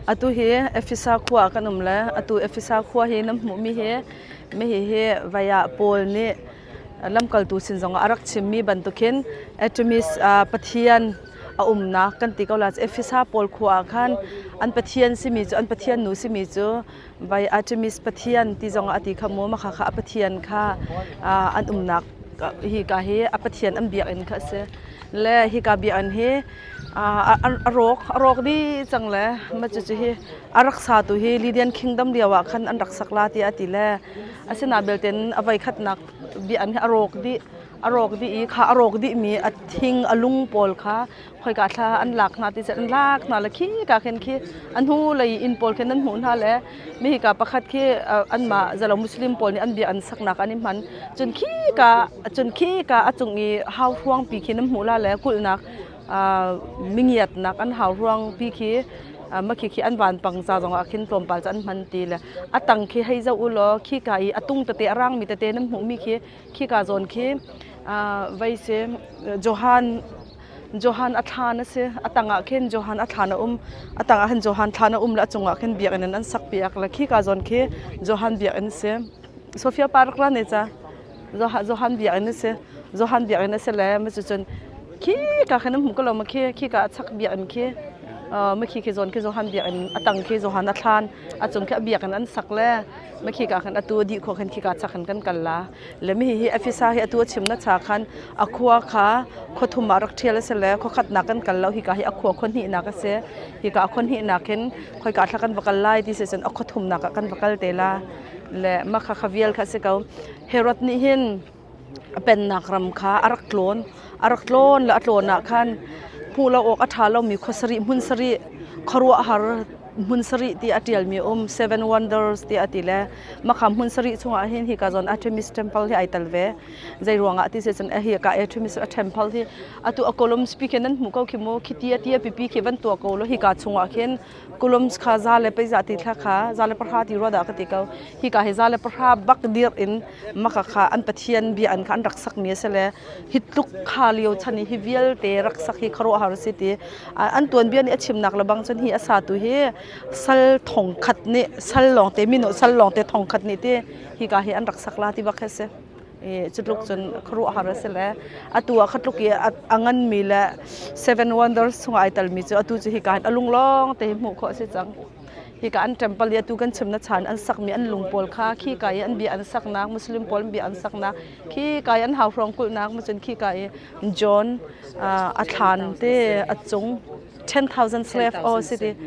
Atu hi Efesa khua ah kan um le atu Efesa khua hi nan hmuhmi hi hihi vai ah Paul nih lamkaltu sin zongah a rak chimmi bantukin Artemis pathian a umnak kan ti ko la. Efesa pawl khua ah khan an pathian simi cu, an pathian nu simi cu vai Artemis pathian ti zongah a ti kha mu. Mah kha a pathian kha an umnak hi ka hi a pathian an biakinn kha a si le hika biakinn hi a rawk dih cang le mah cucu hi a rak satu hi Lydian Kingdom lio ah khan an rak sak la tiah a ti le asinain belte a voikhatnak biakinn hi a rawk dih. A rawk dih i kha a rawk dihmi a thing, a lung pawl kha khoika thla an lak hna ti an lak hna le khi ka khin khi a hnu lei inn pawl khin nan hmuh hna le mi hika pakhat khi anmah zalo Muslim pawl nih an bia an saknak an i hman. Cun khi ka a cung i hau hruangpi khi nan hmuh la le kulhnak, mingiatnak an hau hruangpi khi mah khi khi an vanpang ca zongah khin tlawmpal cu an hman ti le a tang khi hei zoh u law khi ka i a tung tete, a rangmi tete nan hmuhmi khi, khika zawn khi vei si Johan a thlan a si. A tangah khin Johan a thlan a um. A tangah hin Johan thlan a um le a cungah khin biakinn in an sak piak le khika zawn khi Johan biakinn si. Sophia Park la ne ca Johan biakinn a si. Johan biakinn a si le ma cun khi ka khin hmu ko lo ma khi khi ka chak biakinn khi ma khi khi zawn khi Johan biakinn, a tang khi Johan a thlan, a cung khi a biakinn an sak le ma khi ka khan atu dih kho khan khi ka chak khan kan kal la le mi hi Efesa hi atu a chim na cha khan a khua kha khua thum ah rak ṭhial a si le khua khatnak kan kal lo. Hika hi a khua khua hnihnak a si. Hika a khua hnihnak hin khoika thla kan va kal lai ti si cun a khua thumnak ah kan va kal te la le mah kha kha vial kha a si ko. Herod nih hin a pennak ram kha a rak tlawn. A rak tlawn le a tlawn ah khan hmuh lo awk a ṭha lomi khua sarih, hmun sarih, khuaruahhar hmun sarih ti a ṭialmi um, Seven Wonders ti a ti le makha hmun sarih chungah hin hika zawn Artemis Temple hi ai tel ve. Zei ruangah ti si cun hi ka Artemis a temple hi atu a columns pi khi nan hmuh ko khi mu, khi ti a ti a pipi khi van tuah ko lo. Hika chungah khin columns kha za le peiza ti thla kha 110 ti rua dah ka ti ko. Hika hi 110 bak dir in maka kha an pathian bia an kha an rak sakmi a si le hi tluk kha lio chan i hi vialte rak sak hi khuaruahhar a si ti an tuanbia nih a chimnak le bang cun hi a satu hi sal 1000 nih, sal lawngte, mino sal lawngte 1000 nih ti hika hi an rak sak la ti bak hi si. I cutluk cun khuaruahhar a si le atu ah khatluk i a nganmi le Seven Wonders chungah ai telmi cu atu cu hika hin a lung lawng te hi hmuh khawh a si cang. Hika an temple i atu kan chim na chan an sakmi an lung pawl kha khika i an bia an saknak, Muslim pawl an bia an saknak khika i an hau hrawng kulhnak ma cun khika i John a thlan te a cung 10,000 slave o si ti.